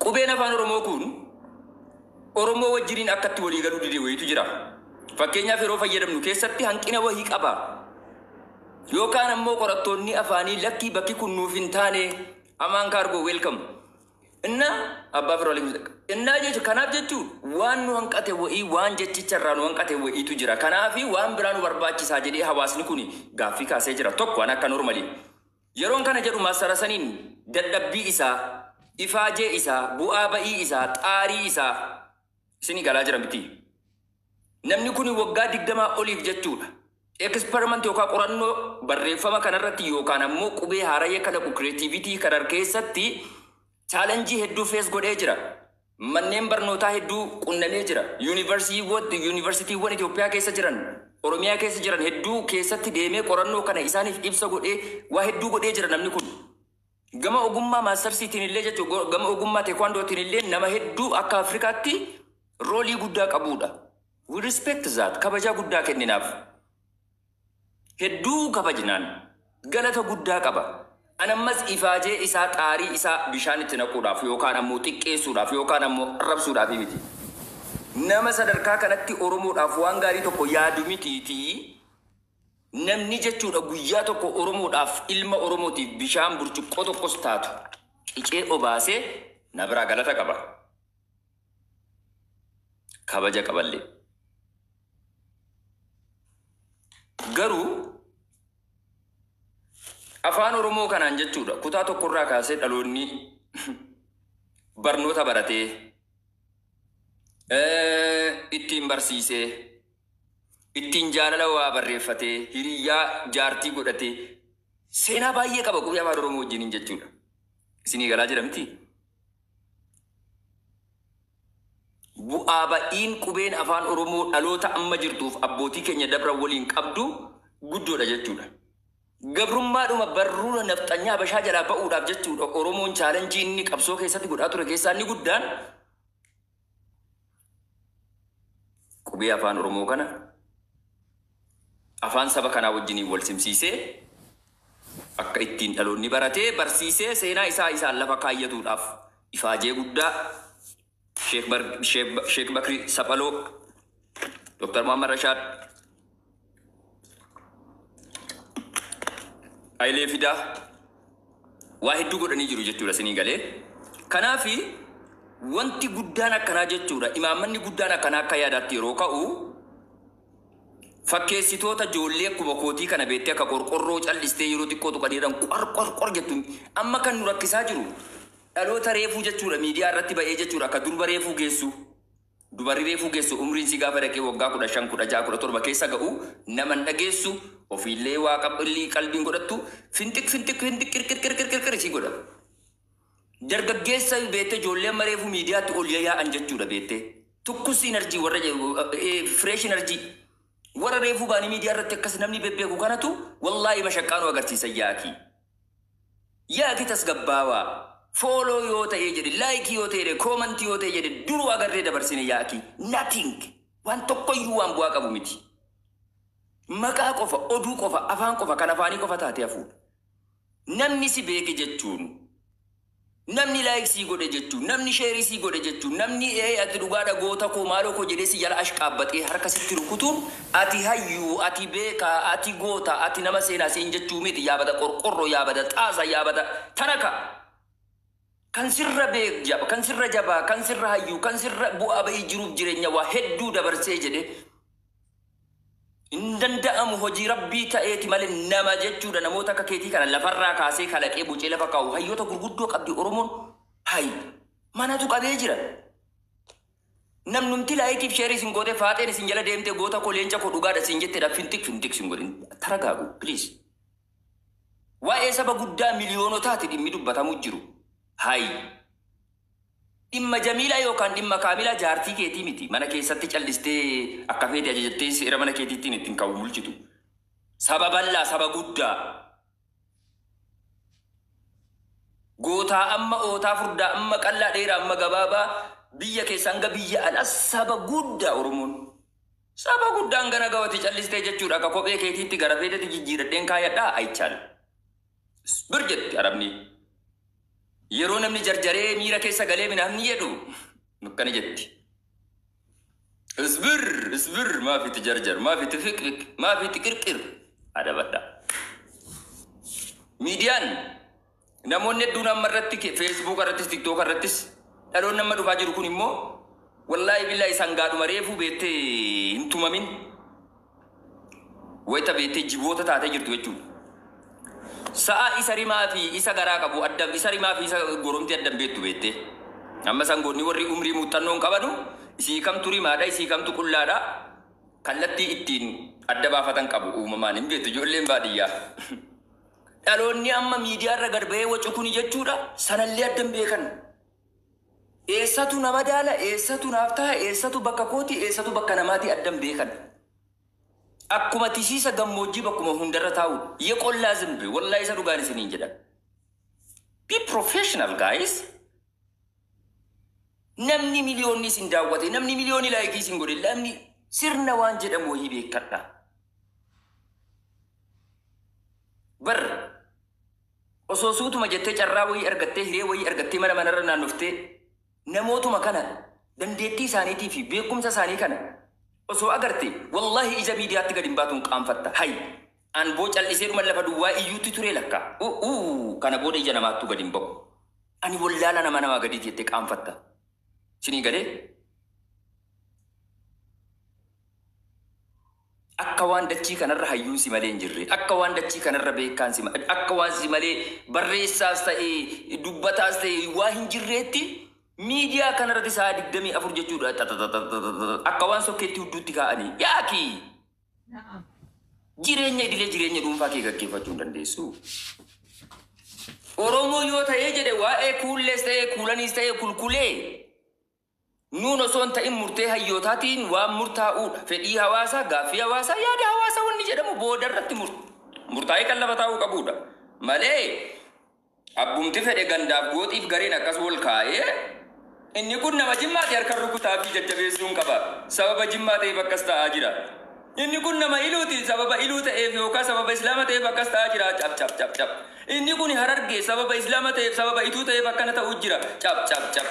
Qubeen afaan Oromoo kun Oromoo wajjiniin akkatti walii galuu dide wayiitu jira. Fakkeenyaaf yeroo fayyadamnu keessatti hanqina wahii qaba. Yookaan ammoo qorattoonni afaanii lakkii bakki kun nuuf hin taane amaan kaargoo welcome. Innaa abbaa firoo innaa jechuun kanaaf jechuun waan nu hanqate wa'ii waan jechicha irraa nu hanqate wa'iitu jira. Kanaafi waan biraa nu barbaachisaa jedhee hawaasni kun gaaffii kaasee jira. Tokko an akka normally. Yeroon kana jedhu maastara saniin dadhabbii isaa, ifaajee isaa, bu'aa ba'ii isaa, xaarii isaa isinii galaa jira miti. Namni kun waggaa 20 oliif jechuudha. Experiment yookaan qorannoo barreeffama kanarratti yookaan ammoo qubee haarayya kalaqu creativity kana keessatti challenge hedduu face godhee jira. Manneen barnootaa hedduu qunnamee jira. Yuunivarsiitiiwwan Itoophiyaa keessa jiran, Oromiyaa keessa jiran hedduu keessatti deemee qorannoo kana isaaniif ibsa godhee waa hedduu godhee jira namni kun. Gama ogummaa maastarsiitiin illee jechuudha, gama ogummaa teekwaandootiin illee nama hedduu akka Afrikaatti roolii guddaa qabudha. We respect that. Kabajaa guddaa kenninaaf. Hedduu kabajnaan galata guddaa qaba. An ammas ifaajee isaa xaarii isaa bishaan itti naquudhaaf yookaan ammoo xiqqeessuudhaaf yookaan ammoo arrabsuudhaaf miti. Nama sadarkaa kanatti Oromoodhaaf waan gaarii tokko yaadu mitiitii namni jechuudha guyyaa tokko Oromoodhaaf ilma Oromootiif bishaan burcuqqoo tokkos taatu qicee obaasee na biraa galata qaba. Kabaja qaballee. Garuu afaan Oromoo kanaan jechuudha kutaa tokkorraa kaasee dhaloonni barnoota baratee ittiin barsiisee ittiin jaalala waa barreeffatee hiriyyaa jaartii godhatee seenaa baay'ee qaba qubee afaan Oromoo wajjiniin jechuudha. Isinii galaa jira miti? Bu'aa ba'iin qubeen afaan Oromoo dhaloota amma jirtuuf abbootii keenya dabran waliin qabdu guddoodha jechuudha. Gabrummaadhuma barruura nafxanyaa Habashaa jalaa ba'uudhaaf jechuudha Oromoon chaalenjii inni qabsoo keessatti godhaa ture keessaa inni guddaan qubee afaan Oromoo kana afaan saba kanaa wajjiniin wal simsiisee akka ittiin dhaloonni baratee barsiisee seenaa isaa isaan lafa kaayyatuudhaaf ifaajee guddaa Sheek Bakri Saphaloo, Dr. Muhammad Rashaad, Hayilee Fidaa waa hedduu godhanii jiru jechuudha isinii galee. Kanaafi wanti guddaan akkanaa jechuudha imaammanni guddaan akkanaa akka yaadaatti yeroo ka'u fakkeessitoota ijoollee akkuma kootii kana beektee akka qorqorroo callistee yeroo xiqqoo tuqaniidhaan qor qor qor jettu amma kan nu rakkisaa jiru dhaloota reefuu jechuudha miidiyaa irratti ba'ee jechuudha akka durba reefuu geessu. Dubarri reefuu geessu umriin si gaafa dhaqee waggaa 15, 16, 17 keessa ga'u nama hin dhageessu ofiillee waa qalbii qalbiin godhattu finxiq finxiq finxiq qirqir qirqir qirqir isii godha. Dargaggeessa beektee ijoollee amma reefuu miidiyaatti ol yaa'an jechuudha beektee. Tukkus energy warra fresh energy warra reefuu ba'anii miidiyaa irratti akkas namni bebbeeku kanatu wallaahi mashaqqaa nu agarsiisa yaaki. Yaaki tasgabbaawaa. Follow yoo ta'ee jedhe, like yoo ta'e jedhe, comment yoo ta'e jedhe, duruu agarree dabarsine yaaki. Nothing. Waan tokkoyyuu waan bu'aa qabu miti. Maqaa qofa, oduu qofa, afaan qofa, kan afaanii qofa taatee hafuudha. Namni si beeke jechuun, namni like sii godhe jechuun, namni share sii godhe jechuun, namni ati dhugaadha goota koo maaloo koo jedhee si jala ashqaabbatee harka sitti rukutuun ati hayyuu, ati beekaa, ati goota, ati nama seenaa siin jechuu miti. Yaabada qorqorroo, yaabada xaasa, yaabada tanaka. Kan sirra beek jaba, kan sirra jabaa, kan sirra hayyuu, kan sirra bu'aa ba'ii jiruuf jireenya waa hedduu dabarsee jedhe hin danda'amu hojii rabbii ta'eeti malee nama jechuudha namoota akka keetii kana lafarraa kaasee kalaqee bocee lafa kaa'u hayyoota gurguddoo qabdi Oromoon hayi manatu qabee jira. Namnumti laayikiif sheerii isin gootee faaxeen isin jala deemtee goota koo leenca koo dhugaadha isin jetteedha fintik fintik isin godhin taragaagu please. Waa'ee saba guddaa miliyoonotaati dhimmi dubbatamu jiru. Hayi. Dhimma Jamiilaa yookaan dhimma Kaamilaa jaartii keetii miti. Mana keessatti callistee akka feete ajajattee seera mana keetiittiin ittiin kan bulchitu. Saba bal'aa, saba guddaa. Gootaa amma ootaa furdaa amma qallaa dheeraa amma gabaabaa biyya keessa hanga biyya alaa saba guddaa Oromoon. Saba guddaan gana gawati callistee jechuudha akka kophee keetiitti gara feetetti jijjiiradheen kaayadhaa ayichaal. Bir jetti Arabni. Yeroo namni jarjaree miira keessa galee namni jedhu akkana jetti. Isbir isbir maaf itti jarjar, maaf itti fiqfiq, maaf itti qirqir, adabadha. Miidiyaan namoonni hedduun amma irratti Facebook irrattis TikTok irrattis dhaloonni amma dhufaa jiru kun immoo wallaahi billaahi sangaadhuma reefuu beektee hin tumamin wayita beektee jiboota taatee jirtu jechuudha. Sa'a isa rimaa fi isa garaa qabu adda, isa rimaa fi isa goromtii adda beektu beektee. Amma sangoonni warri umrii muuxannoo hin qabanu isii kamtu rimaadha, isii kamtu qullaadha, kallattii ittiin adda baafatan qabu uumamaan hin beektu ijoolleen baadiyyaa. Dhaloonni amma miidiyaa irra gad ba'ee wacu kuni jechuudha sanallee adda hin beekan. Eessatu nama daala, eessatu naaf ta'a, eessatu bakka kooti, eessatu bakka namaati adda hin beekan. Akkuma tisiisa gammoojjii bakkuma hundarra taa'u yeqollaa zimbe, wallaahi isa dhugaan isiniin jedhan. Be professional, guys. Namni miliyoonni isin daawwate, namni miliyoonni like isin godhe, namni sirna waan jedhamu wayii beekadha. Bar osoo suutuma jettee carraa wayii argattee, hiree wayii argattee, mana manarra naannoftee namootuma kana dandeettii isaaniitii fi beekumsa isaanii kana osoo agarte, wallaahi ija miidiyaatti gadi hin baatuun qaanfatta. Hay, an boo callisee dhuma lafa duwwaa iyyuutti ture lakka. Uu kana booda ija namaattuu gadi hin ba'u. Ani wallaala nama namaa gadiiti jettee qaanfatta. Sinii galee? Akka waan dachii kanarra hayyuun si malee hin jirre, akka waan dachii kanarra beekaan si malee, akka waan si malee barreessaas ta'e dubbataas ta'e waa hin jirreetti miidiyaa kanarratti sa'a 24 jechuudha akka waan sokkeetti hudduutti kaa'anii yaaki. Jireenya idilee, jireenya dhuunfaa kee gaggeeffachuu hin dandeessu. Oromoo yoo ta'ee jedhe waa'ee kuullees ta'ee kuulaniis ta'ee kulkulee nuun osoo hin ta'in murtee hayyootaatiin waan murtaa'uudha. Fedhii hawaasaa, gaaffii hawaasaa, yaada hawaasaa wanni jedhamu booda irratti murtaa'ee kan lafa taa'uu qabudha. Malee abbumti fedhe gandaaf gooxiif gareen akkas wal kaa'ee inni kun nama Jimmaati harka rukutaa fi jajjabeessuun qaba. Sababa Jimmaa ta'eef akkas ta'aa jira. Inni kun nama Iluuti, sababa Iluu ta'eef yookaan sababa Islaama ta'eef akkas ta'aa jira. Cap cap cap cap. Inni kun Harargee, sababa Islaama ta'eef, sababa Ituu ta'eef akkana ta'uu jira. Cap cap cap.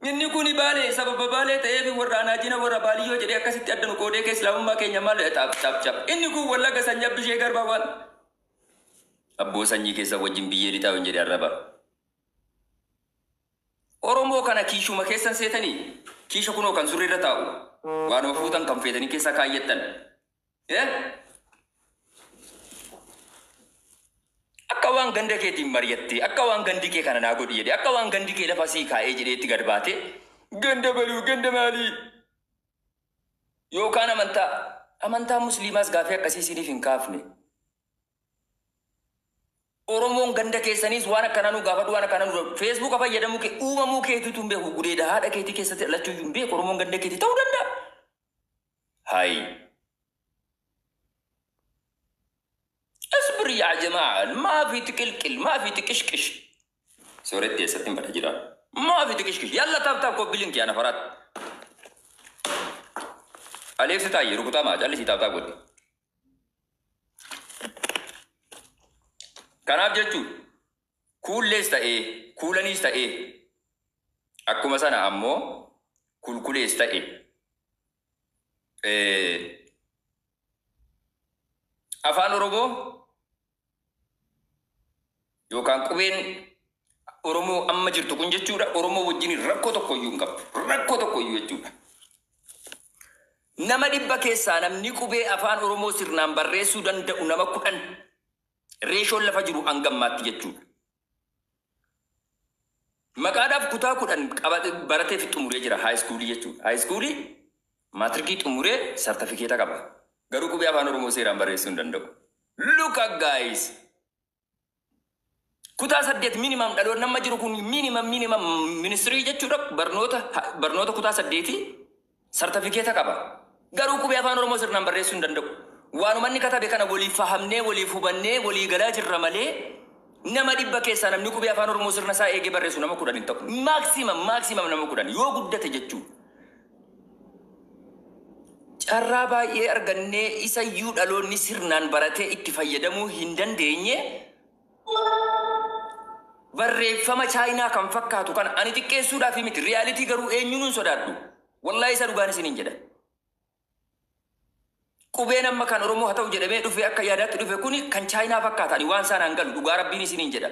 Inni kun Baalee, sababa Baalee ta'eef warra Anaajina warra Baaliyyoo jedhee akkasitti adda nu qoodee kee Islaamummaa keenya maal cap cap cap. Inni kun Wallagga, sanyii Abbishee Garbaa waan. Abboo sanyii keessa wajjin biyyee lixaa hin jedhe arraba. Oromoo kana kiishuma keessan seetanii kiisha kunoo kan surreerra taa'u waanuma fuutan kan feetanii keessa kaayyattan. Akka waan ganda keetiin mari'attee, akka waan gandi kee kana naa godhi jedhee, akka waan gandi kee lafa sii kaa'ee jedheetti gad baate ganda baluu ganda maalii yookaan amantaa musliimaas gaafii akkasii isiniif hin kaafne. Oromoon ganda keessaniis waan akkanaa nu gaafadhu, waan akkanaa nu Feesbuuka fayyadamuu kee uumamuu keetiitu hin beeku, gudeeda haadha keetii keessatti dhalachuu hin beeku Oromoon ganda keetii ta'uu danda'a. Hayi. اصبر يا جماعة، ما في تقلقل، ما في تكشكش، سوريتي eessatti hin bada jira, ما في تكشكش. يلا tap tap, copy link yaa nafaraat. Aleeksi taayye rukutamaa callisii tap tap godhi. Kanaaf jechuun kuullees ta'ee kuulaniis ta'ee akkuma sana ammoo kulkulees ta'e afaan Oromoo yookaan qubeen Oromoo amma jirtu kun jechuudha Oromoo wajjin rakkoo tokko iyyuu hin qabdu, rakkoo tokko iyyuu jechuudha. Nama 100 keessaa namni qubee afaan Oromoo sirnaan barreessuu danda'u nama 10, reeshoon lafa jiru hangammaatti jechuudha. Maqaadhaaf kutaa 10 baratee fi xumuree jira high school jechuudha. High school maatirikii xumuree sartifikeeta qaba. Garuu qubee afaan Oromoo seeraan barreessuu hin danda'u. Look at guys. Kutaa 8 minimum, dhaloonni amma jiru kun minimum minimum ministirii jechuudha, barnoota kutaa 8 sartifikeeta qaba. Garuu qubee afaan Oromoo sirnaan barreessuu hin danda'u. Waanuma inni katabe kana waliif fahamnee, waliif hubannee walii galaa jirra malee nama 100 keessaa namni qubee afaan Oromoo sirna isaa eegee barreessu nama 10 hin ta'u. Maximum maximum nama 10 yoo guddate jechuudha. Carraa baay'ee argannee isayyuu dhaloonni sirnaan baratee itti fayyadamuu hin dandeenye. Barreeffama Chaayinaa kan fakkaatu kana ani xiqqeessuudhaaf miti. Reality garuu eenyuun hin sodaadhu. Wallaahi isa dhugaan isiniin jedha. Qubeen amma kan Oromoo haa ta'u jedhamee dhufe, akka yaadaatti dhufe kuni kan Chaayinaa fakkaata. Ani waan isaan hangalu dhugaa Rabbiin isiniin jedha.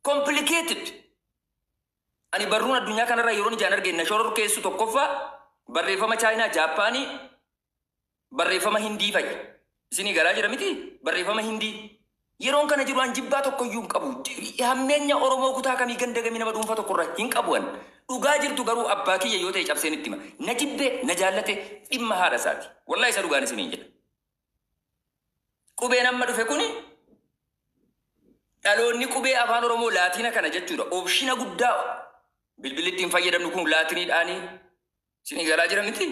Complicated. Ani barruun addunyaa kanarra yeroon ijaan arge na shororkeessu tokkoffaa barreeffama Chaayinaa, Jaappaanii, barreeffama Hindii fa'i. Isinii galaa jira miti? Barreeffama Hindii. Yeroon kana jiru an jibbaa tokko iyyuu hin qabu. Hammeenya Oromoo kutaa kamii, ganda kamii, nama dhuunfaa tokkorra hin qabu an. Dhugaa jirtu garuu abbaa kiyya yoo ta'e cabseen itti hima. Na jibbee na jaallate dhimma haadha isaati. Wallaahi isa dhugaan isiniin jedha. Qubeen amma dhufe kuni, dhaloonni qubee afaan Oromoo laatiina kana jechuudha. Option guddaa bilbilli ittiin fayyadamnu kun laatiniidhaanii isinii galaa jira miti?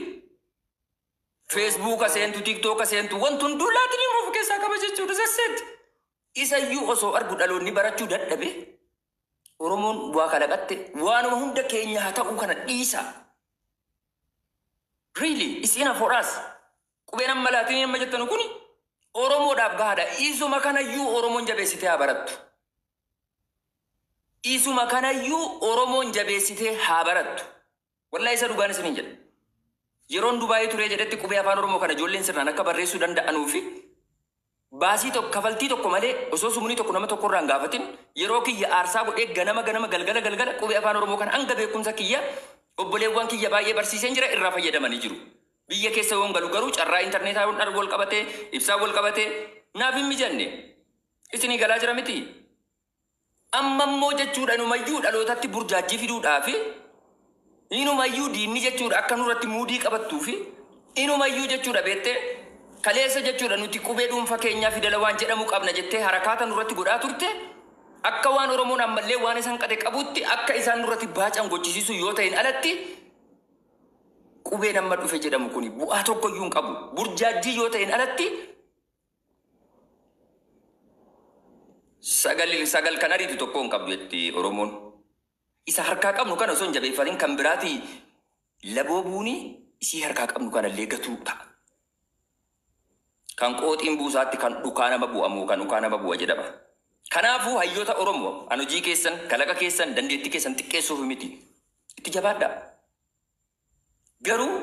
Feesbuuka seentu, Tiktooka seentu, wanti hunduu laatinii of keessaa qaba jechuudha sasseetti. Isayyuu osoo argu dhaloonni barachuu dadhabe, Oromoon waa kalaqatte waanuma hunda keenya haa ta'uu kana dhiisa. Really, it's enough for us. Qubeen amma laatinii amma jettanu kuni Oromoodhaaf gahaadha. Isuma kanayyuu Oromoon jabeessitee haa barattu. Isuma kanayyuu Oromoon jabeessitee haa barattu. Wallaahi isa dhugaan isiniin jedha. Yeroon Dubaayii turee jedhetti qubee afaan Oromoo kana ijoolleen sirnaan akka barreessuu danda'anuu fi baasii tokko, kafaltii tokko malee, osoo sumunii tokko nama tokko irraa hin gaafatin, yeroo kiyya aarsaa godhee ganama ganama, galgala galgala qubee afaan Oromoo kana hanga beekumsa kiyya obboleewwan kiyya baay'ee barsiiseen jira, irraa fayyadamanii jiru. Biyya keessa yoon galu garuu carraa intarneetaa yoon dhargu wal qabatee, ibsaa wal qabatee naaf hin mijanne. Isinii galaa jira miti? Amma immoo jechuudha inumayyuu dhalootatti burjaajjii fiduudhaafi, inumayyuu diinni jechuudha akka nurratti muudii qabattuu fi inumayyuu jechuudha beettee kaleessa jechuudha nuti qubee dhuunfa keenyaa fidala waan jedhamu qabna jettee harakaata nurratti godhaa turte, akka waan Oromoon ammallee waan isaan qate qabutti akka isaan nurratti baacan gochisiisu yoo ta'in alatti, qubeen amma dhufe jedhamu kuni bu'aa tokko iyyuu hin qabu. Burjaajjii yoo ta'in alatti sagal sagal kan ariitu tokko hin qabdu jetti Oromoon. Isa harkaa qabnu kana osoo hin jabeeffatin kan biraati laboo buuni isii harkaa qabnu kanallee gatuu ta'a. Kan qooxiin buusaatti kan dhukaa nama bu'amu kan dhukaa nama bu'a jedhama. Kanaafuu hayyoota Oromoo, an hojii keessan, kalaqa keessan, dandeettii keessan xiqqeessuuf miti. Itti jabaadhaa. Garuu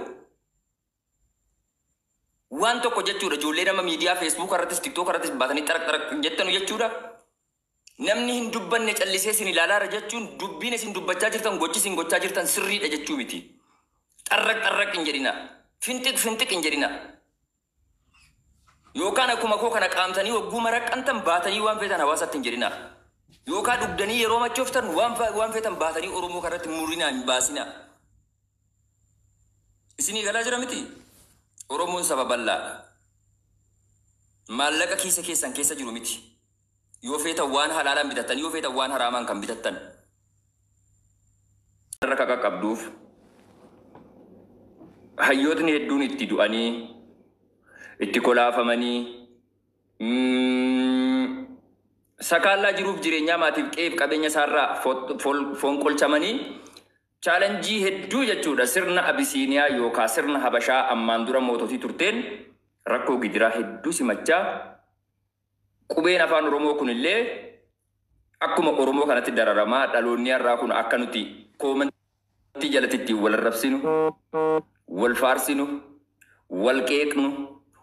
waan tokko jechuudha ijoollee nama miidiyaa Feesbuuk irrattis Tiktook irrattis baatanii xaraq xaraq jettanu jechuudha. Namni hin dubbanne callisee isin ilaalaara jechuun dubbiin isin dubbachaa jirtan, gochi isin gochaa jirtan sirriidha jechuu miti. Xarraq xarraq hin jedhina. Finxiq finxiq hin jedhina. Yookaan akkuma koo kana qaamtanii wagguu maraqqantan baatanii waan feetan hawaasatti hin jedhina. Yookaan dhugdanii yeroo machooftan waan feetan baatanii Oromoo kanatti murinaa hin baasinaa. Isinii galaa jira miti? Oromoon saba bal'aadha. Maallaqa kiisa keessan keessa jiru miti. Yoo feetan waan halaalaan bitattan, yoo feetan waan haraamaan kan bitattan. Irra kan qaqqabduuf hayyootni hedduun itti du'anii, itti kolaafamanii, sakaallaa jiruuf jireenyaa maatiif qe'eef qabeenya isaarraa fonqolchamanii challenge hedduu jechuudha sirna Abisiiniyaa yookaan sirna Habashaa ammaan dura moototii turteen rakkoo gidiraa hedduu simachaa, qubeen afaan Oromoo kunillee akkuma Oromoo kanatti dararamaa, dhaloonni har'aa kun akka nuti comment jalatti ittiin wal arrabsinu, wal faarsinu, wal qeeqnu,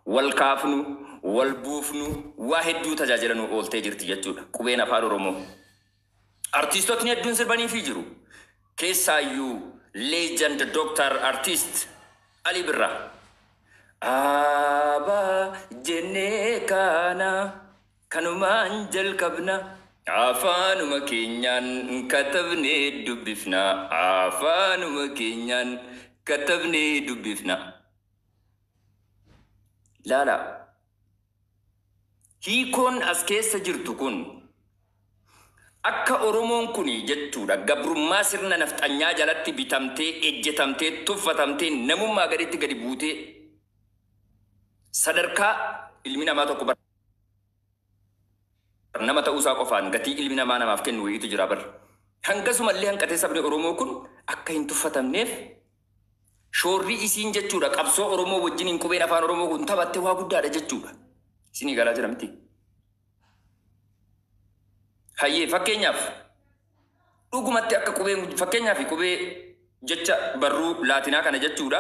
wal kaafnu, wal buufnu, waa hedduu tajaajila nu ooltee jirti jechuudha qubeen afaan Oromoo. Artiistotni hedduun sirbaniifii jiru. Keessaayyuu legend Doctor Artist Ali Birraa. Aabaa jennee kaana kanumaan jalqabna. Afaanuma keenyaan katabnee dubbifna. Afaanuma keenyaan katabnee dubbifna. Laala. Hiikoon as keessa jirtu kun akka Oromoon kun jechuudha gabrummaa sirna nafxanyaa jalatti bitamtee, ejjetamtee, tuffatamtee, namummaa gaditti gadi buutee, sadarkaa ilmi namaa tokko nama ta'uusaa qofaan gatii ilmi namaa namaaf kennu wayiitu jira bar. Hangasumallee hanqatee sabni Oromoo kun akka hin tuffatamneef shoorri isiin jechuudha qabsoo Oromoo wajjiniin qubeen afaan Oromoo kun taphatte waa guddaadha jechuudha. Isinii galaa jira miti? Hayyee, fakkeenyaaf Dhugumatti akka qubeen, fakkeenyaaf qubee jecha barruu laatinaa kana jechuudha.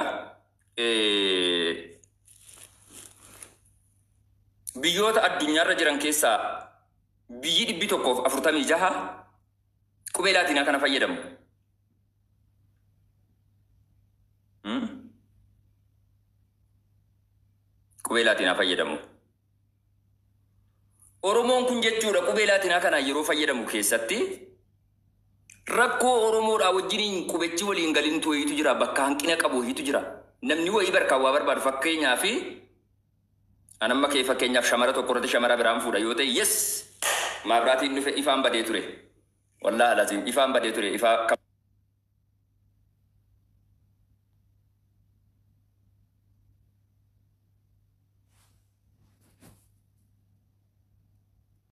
Biyyoota addunyaarra jiran keessaa biyyi 146 qubee laatinaa kana fayyadamu. Qubee laatinaa fayyadamu. Oromoon kun jechuudha qubee laatinaa kana yeroo fayyadamu keessatti rakkoo Oromoodhaa wajjiniin qubechi waliin galintu wayiitu jira, bakka hanqina qabu wayiitu jira. Namni wayii barkaan waa barbaadu, fakkeenyaa fi an amma kee fakkeenyaaf shamara tokko irratti shamara biraan fuudha yoo ta'e, yes, maabraatiin dhufe, ifaan badee ture. Wallaahi alaatiin ifaan badee ture, ifaa.